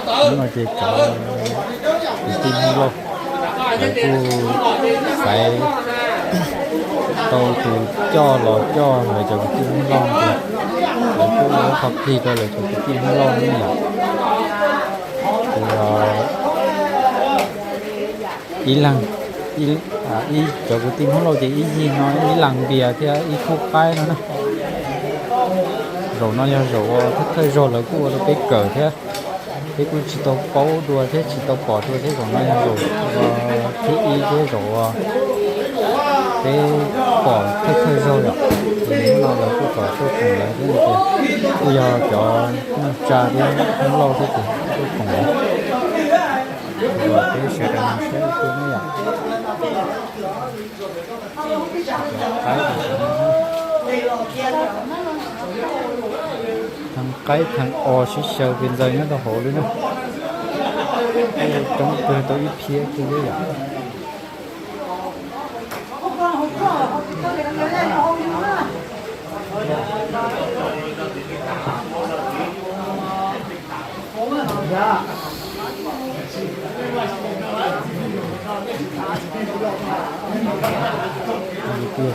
Hnub no ces cov kwv tij Hmoob Lauj lawv kuj xaiv tau tus coj los coj lawv cov kwv tij Hmoob Lauj ces lawv kuj ua qhov plig rau lawv cov kwv tij Hmoob Lauj ne yom. Ces ib leeg, ib, cov kwv tij Hmoob Lauj ces ib yig no ib leeg npias thiab ib khub qaib no na. Zaum no yog zaum uas thawj thawj zaug lawv kuj ua rau peb kawm thiab. Peb kuj tsis tau paub dua thiab tsis tau pom dua thiab, zaum no yog zaum thib ib thiab zaum uas peb pom thawj thawj zaug yom. Ces hnub no lawv kuj kom tuaj koom lawv thiab no ces kuj yog cov neej tsa thiab Hmoob Lauj thiab ces tuaj koom lawv. Ces peb sawv daws mus saib ua ke ne yom. Thav qaib thav os sib xyaw pes ntxaws nyob rau hauv li na. Coob kawg tau ib phiab kiag li yom. Ces kuj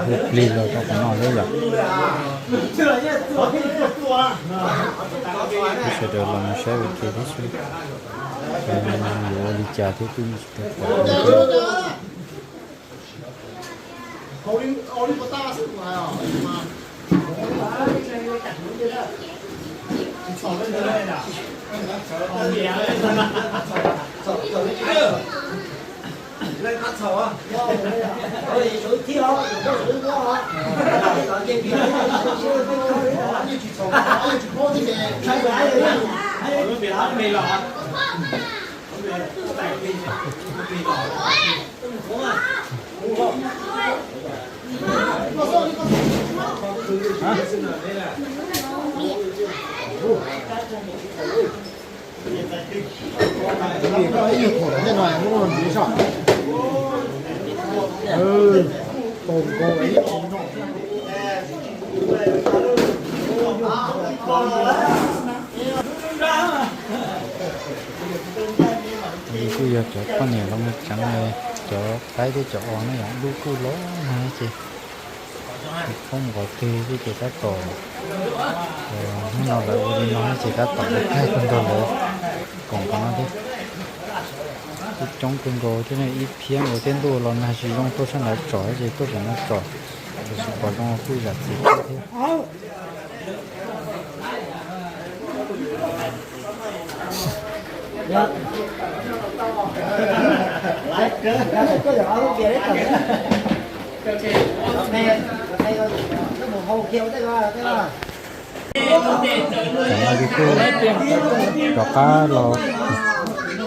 hu plig los rau qhov no thiab yom. Peb sawv daws los mus saib ua ke thiab xwb, yuav ua li cas thiab kuj tsis tau pom. Kuj yog cov poj niam los mus tseev cov qaib thiab cov os ne yom, lub kuj los nag ces poob nqos twg thiab ces tab tom, hnub no lawv ua li no ces tab tom ua tag kawg nkaus lawv koom qhov no thiab. Kuj coob kawg nkaus thiab, ib phiab nkaus thiab ntuj los nag tsis zoo tuaj sab nraud tsom ces tuaj pem no tsom, tiam sis pom zoo kuj zam txim thiab. Tam no ces kuj rov qab los,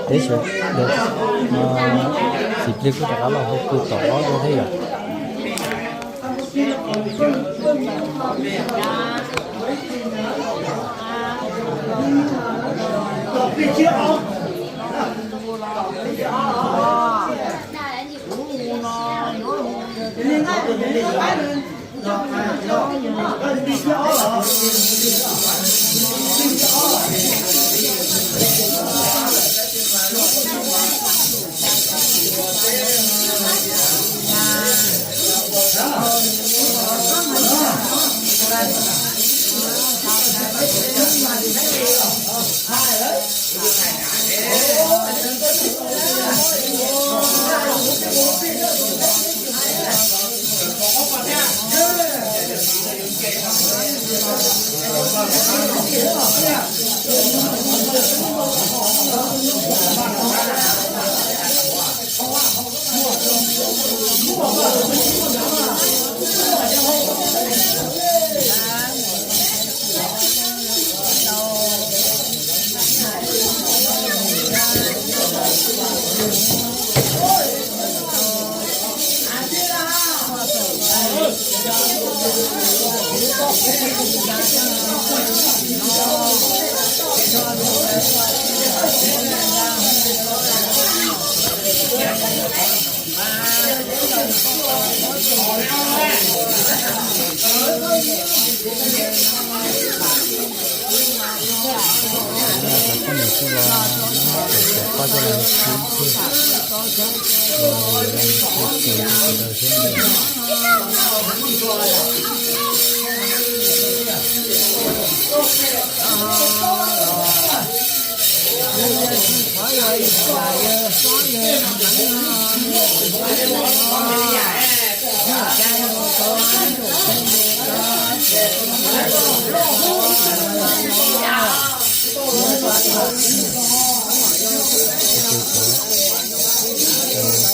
teb chaws, txiv plig kuj rov qab los hu pw tom ob dua thiab yom.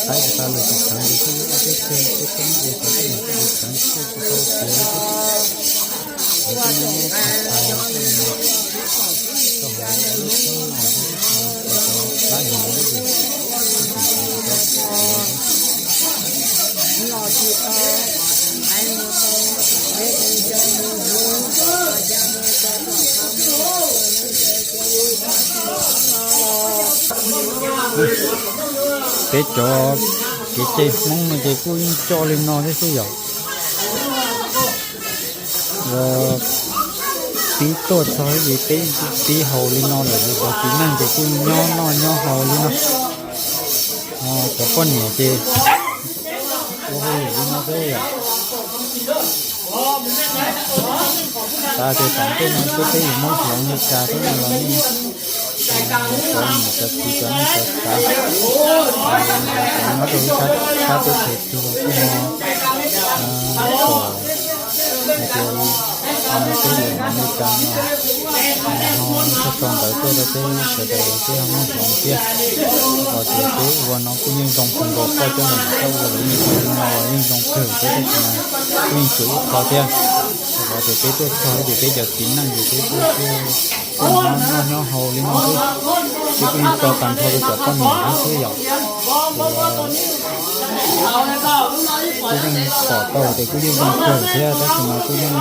Qaib tsis tau lawm, tsis tau lawm, tsis tau lawm, tsis tau lawm, tsis tau lawm. Peb cov kev cai Hmoob no ces kuj yeej coj li no thiab xwb yom. Pib tuaj txog ces peb pib haus li no lawm, cov txiv neej ces kuj nyob noj nyob haus li no. Cov poj niam ces ua hauj lwm li no xwb yom. Xav tias tom ntej no peb twb yuav muab hloov li cas thiab no los yeej, cov niam cov txiv cov neej cov tsav, cov nyob rau lub sab teb chaws twg los kuj ho pom hais tias peb yuav hloov li cas no, ho txog tau ntawd tuaj rau peb sawv daws peb ho muab hloov thiab. Qhov tias peb ua no kuj yeej zoo kawg nkaus, koj coj mus koj ua los yeej zoo li no los yeej zoo kawg thiab, tab sis mas kuj yeej tshuav ib qho thiab. Qhov tias peb tuaj txog ces peb cov txiv neej ces peb kuj tuaj nyob noj nyob haus li no xwb, ces kuj yeej tso tag nrho rau cov poj niam thiab xwb yom. Ces kuj yeej pom tau tias kuj yeej zoo kawg thiab, tab sis mas kuj yeej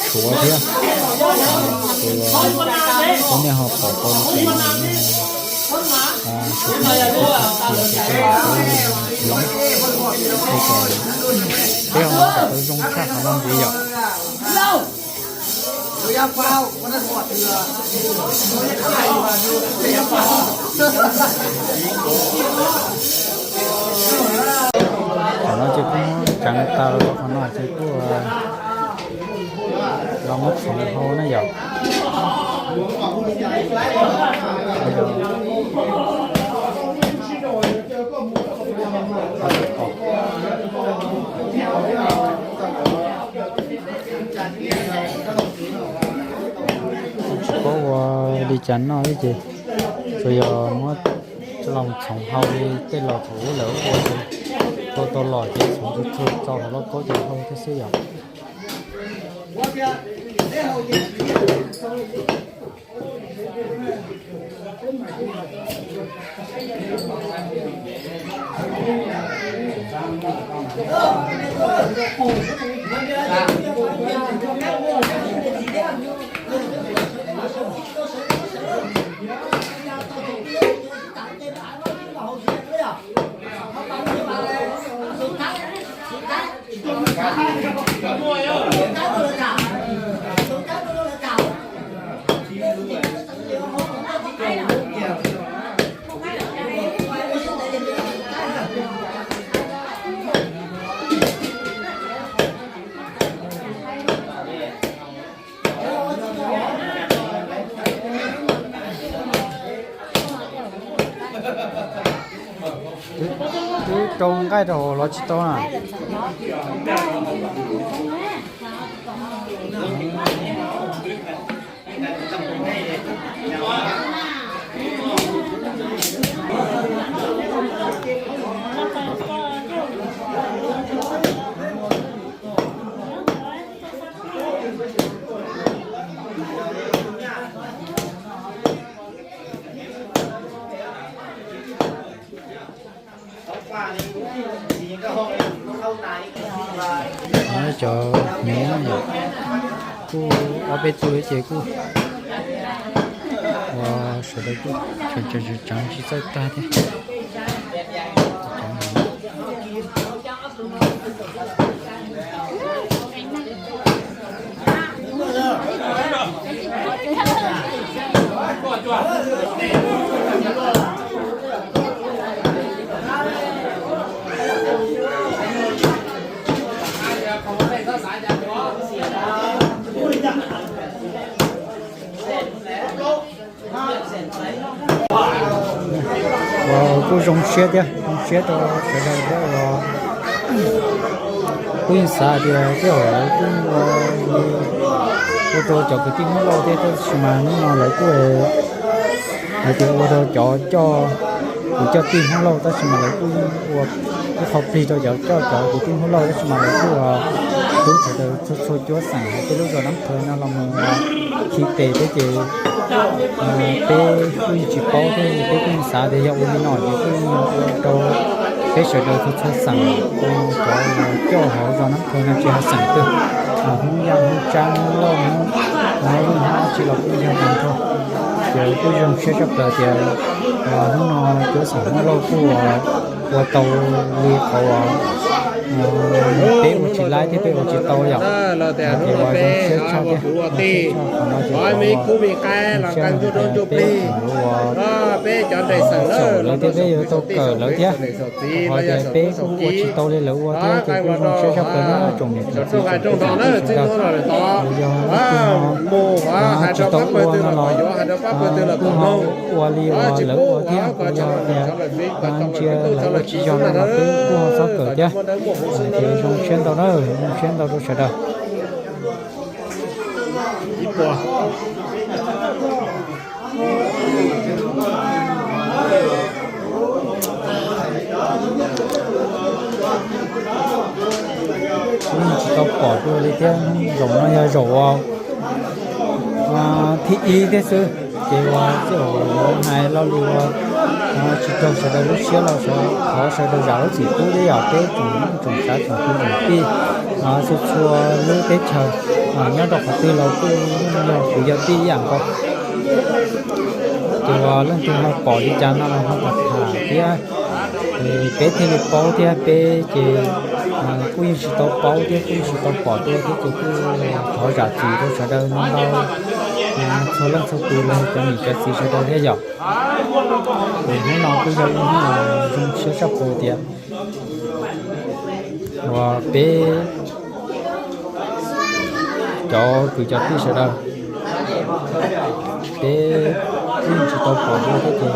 tshuav thiab. Ces nej ho pom tau li cas no, nej ho sawv daws tij tag tias ces peb los peb hloov, ces peb ho mus kom tau zoo tshaj qhov no ntxiv yom. Qhov no ces kuj muab tseev tas los rau qhov no ces kuj los muab txhoov hau na yom. Tsis paub ua li cas noj thiab ces tsuas yog muab coj los txhoov hau li tej los thaum ub lawv ua ces tau tau los ces txhoov tsuag tsuag tso hauv lauj kaub ces hau thiab xwb yom. Twb rau nqaij rau hauv los tsis tau na. Cov hnyuv no yom. Kuj ob peb tug ces kuj, sawv daws kuj tseem tseem tsis txawj tag thiab. Uas kuj zoo siab thiab, zoo siab rau sawv daws thiab uas kuj yeej xav tias tej zaum lawv kuj ua li ua rau cov kwv tij Hmoob Lauj thiab, tab sis mas hnub no lawv kuj hais tias ua rau cov coj, kwv coj tij Hmoob Lauj, tab sis mas lawv kuj ua ib qho plig rau cov coj cov kwv tij Hmoob Lauj, tab sis mas lawv kuj ua rau sawv daws txhua txhua cuab xeem hauv peb lub zos Nab Thawj no los mus khi tes thiab ces peb kuj yeej tsis paub thiab, peb kuj yeej xav tias yog ua li no ces kuj yeej ua rau peb sawv daws txhua txhua xeem, cov coj hauv zos Nab Thawj no tsis hais xeem twg, Hmoob Yaj, Hmoob Tsab, Hmoob Lauj, Hmoob Lauj, Hmoob dab tsi los kuj yog tag nrho. Ces kuj zoo siab tshaj plaws tias hnub no cuab xeem Hmoob Lauj kuj ua tau li qhov uas peb ua tsis laib thiab peb ua tsis tau yom. Ces uas zoo siab tshaj thiab, zoo siab tshaj qhov no ces zoo siab tias peb tseem yuav ua xyaum lawv thiab peb yuav tau kawm lawv thiab. Qhov tias peb kuj ua tsis tau li lawv ua thiab ces kuj zoo siab tshaj plaws nawb tsoom niam tsoom txiv tsoom kwv tsoom tij sawv daws. Yog leej twg ho tsis tau ua no los kuj ho ua li uas lawv ua thiab, yog tias ntsia lawv ua tsis yog no los peb kuj ho txhob kawm thiab. Ces zoo siab ntau na, zoo siab ntau rau sawv daws. Kuv yeej tsis tau pom dua li thiab, zaum no yog zaum thib ib thiab xwb. Ces uas txij uas hais lo lus uas tsis raug sawv daws lub siab los thov sawv daws zam lub txim pub thiab yom, peb tsoom tsoom sav tsoom kwv tsoom tij txhua txhua lub teb chaws nyob rau qhov twg los kuj yog kuv yog tij ib yam nkaus. Ces uas leej twg ho pom li cas no los ho tham tham thiab, peb thiaj li paub thiab. Peb ces kuj yeej tsis tau paub thiab kuj yeej tsis tau pom dua thiab ces kuj thov zam txim rau sawv daws ntau, txhua leej txhua tus los cov niam cov txiv sawv daws thiab yom. Ces hnub no kuj yog ib hnub zoo siab tshaj plaws tias uas peb cov kwv cov tij sawv daws, peb kuj yeej tsis tau pom dua thiab ces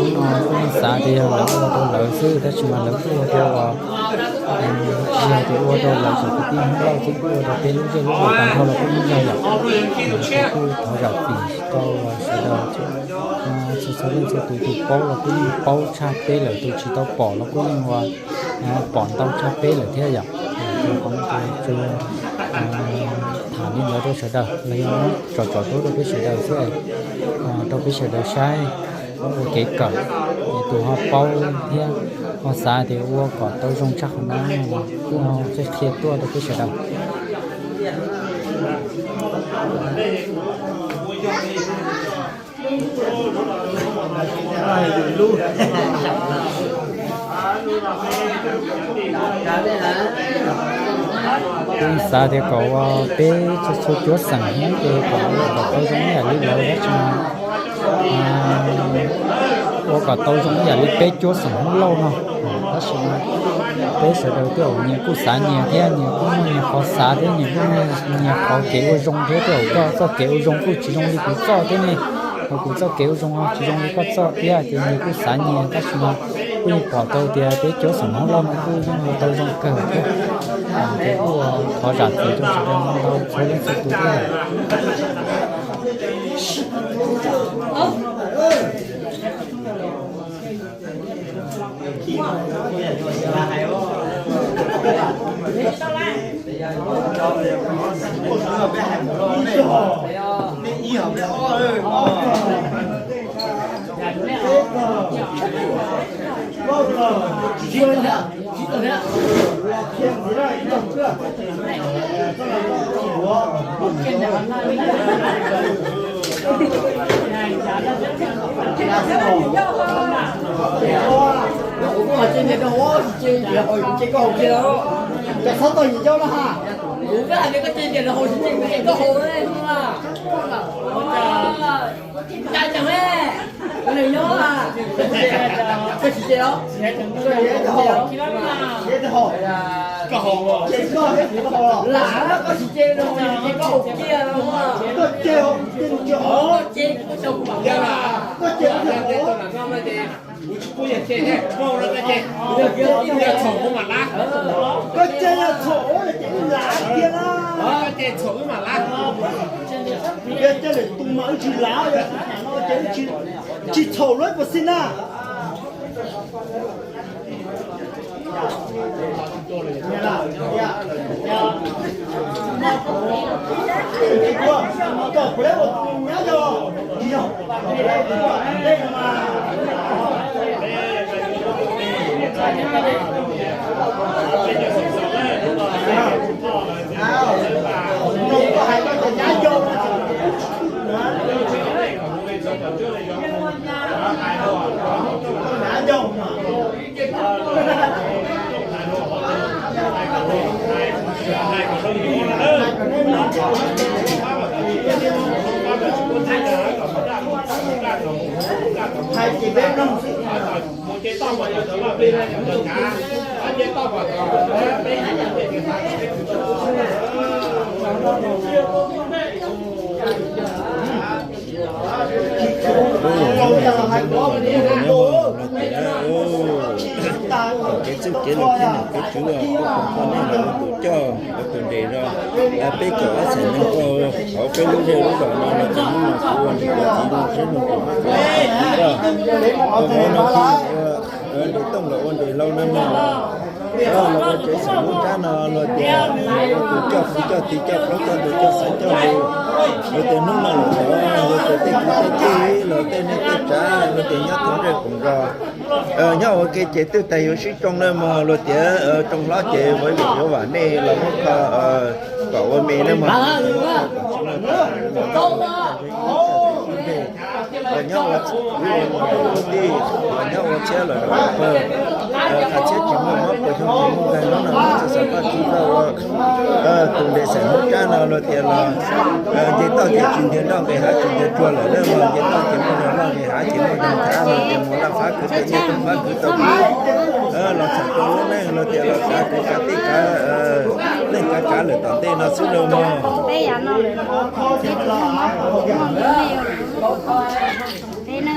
hnub no kuj yeej xav tias yog lawv ua rau lawv xwb, tab sis mas lawv kuj ua rau uas tsis yog tias ua rau lawv cov kwv tij Hmoob Lauj xwb, kuj ua rau peb lub zej lub zos tag nrho los kuj yeej yog yom. Kuj thov zam txim rau sawv daws txhua txhua leej txhua tus, tus paub los kuj yeej paub tshaj peb lawm, tus tsis tau pom los kuj yeej ua pom ntau tshaj peb lawm thiab yom. Qhov no ces tsuas tham li ntawd rau sawv daws los yog muab tsom tsom tuab rau peb sawv daws xwb, rau peb sawv daws saib ua kev kawm, tus ho paub thiab ho xav tias ua kom tau zoo tshaj qhov no los kuj ho qhia tuaj rau peb sawv daws. Kuv xav tias kom ua peb txhua txhua cuab xeem Hmoob ces kom ua kom tau zoo ib yam li lawv, tab sis ua kom tau zoo ib yam li peb cuab xeem Hmoob Lauj no. Tab sis peb sawv daws tej zaum nyias kuj xav nyias thiab, nyias kuj muaj nyias qhov xav thiab, nyias kuj muaj nyias qhov kev ua zoo thiab. Tej zaum koj txoj kev ua zoo kuj tsis zoo li kuv txoj thiab ne, ho kuv txoj kev ua zoo tsis zoo li koj txoj thiab, ces nyias kuj xav nyias, tab sis mas kuj yeej pom tau tias peb cuab xeem Hmoob Lauj no kuj yeej ua tau zoo kawg thiab. Ces kuj thov zam txim rau sawv daws ntau txhua leej txhua tus thiab. Koj tsis ces los? Ces koj, ces koj haus los? Lam, koj tsis ces los, ces koj haus kiag los. Koj ces, ces koj haus. Koj ces, ces koj haus. Koj ces, ces koj haus. Koj ces yog txhaum ces wb lav kiag na. Yog ces lwm tus mas wb tsis lav, yog tsis lav no ces wb tsis txhaum lawm puas xij na. Hais ces peb mloog xwb. Kev txuj kev laug, kev nom kev tswv, kuv foom koj nej los ua tus coj ua tus nres rau peb kom ob txhais neeg ua hauv peb lub zej lub zos no los txog hnub no kuv ua niam ua txiv zoo siab zoo tus muab kuv ua txiv rau. Ua no no nres tooj los ua nres hlau no no los ua tsev xeem lub rab no los tias ua tus coj kwv coj tij coj plaub coj ntug coj xaiv coj lus. Los tias hnub no los tod los tias tej kwv tej tij los tej neej tej tsav los tias nyob thoob ntiaj teb nyob ua ke ces twb tas yuav sib tsoo na mog, los tias tsoo hlob ces yuav vam nej los muab kho kom ua me na mog. Los nyob ua tij, los nyob ua tshiab los pawg, qhov txhiab tsis muaj mob puas xyoo tsis muaj nqaij, hnub no txawm xav paj tsuj koj ua tus nres xeem lub rab no los tias los nce toj ces tsis ntiag nroj nqis hav tsis ntiag tsuag lawm na mog, nce toj ces muaj ntiag nroj nqis hav ces muaj ntiag thav los tias mus laj fab kwv tij nyiaj tub fab kwv tau kwv los txhom rau lub neej los tias los kav kwv kav tij kav neej kav tsav lawm tom ntej no xwb na mog. Peb yav no lawm no, peb tus muaj muaj me me, peb na.